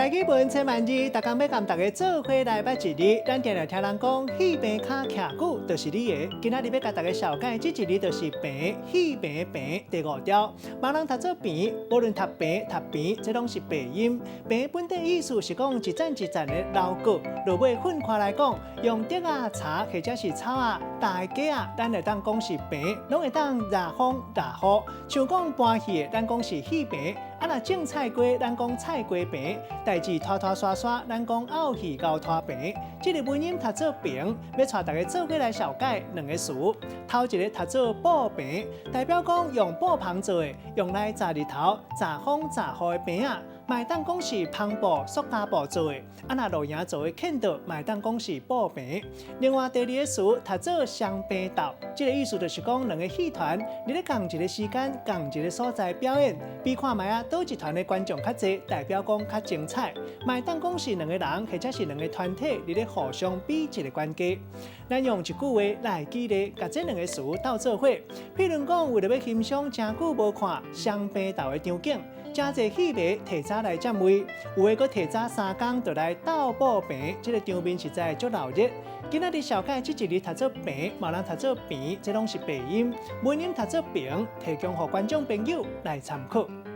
台語文千萬字，逐工欲共大家做伙來捌一字。咱定定聽人講，戲棚跤徛久就是你的。今仔日欲共大家紹介這一字，就是棚，戲棚的棚，第五調。別人讀做平，無論讀棚讀平，這攏是白音。棚本底意思是講一層一層的樓閣。落尾分開來講，用竹仔、柴或者是草仔搭的架仔，咱會當講是棚，攏會當遮風遮雨。像講搬戲的，咱講是戲棚；啊，若種菜瓜，咱講菜瓜棚。代誌拖拖沙沙，咱講漚戲𠢕拖棚。這个文音讀做平，欲帶大家做伙來紹介兩個詞。頭一个讀做布棚，代表講用布棚做的，用來遮日頭、遮風、遮雨的棚仔，嘛會當講是帆布、塑膠布做的。啊，若露營做的墾桌，嘛會當講是布棚。另外第二個詞讀做雙棚鬥，這个意思就是講兩个戲團佇咧仝一个時間、仝一个所在表演，比看覓仔佗一團的觀眾較濟，代表講較精彩。嘛會當講是兩个人或者是兩个團體佇咧互相比一个關係。咱用一句話來舉例，共這兩个詞鬥做伙。譬如講，為著欲欣賞誠久無看雙棚鬥的場景，誠濟戲迷提早來佔位，有的閣提早3工就來鬥布棚，這个場面實在足鬧熱。今仔日紹介這一字讀做棚，嘛有人讀做平，這攏是白音。文音讀做平，提供予觀眾朋友來參考。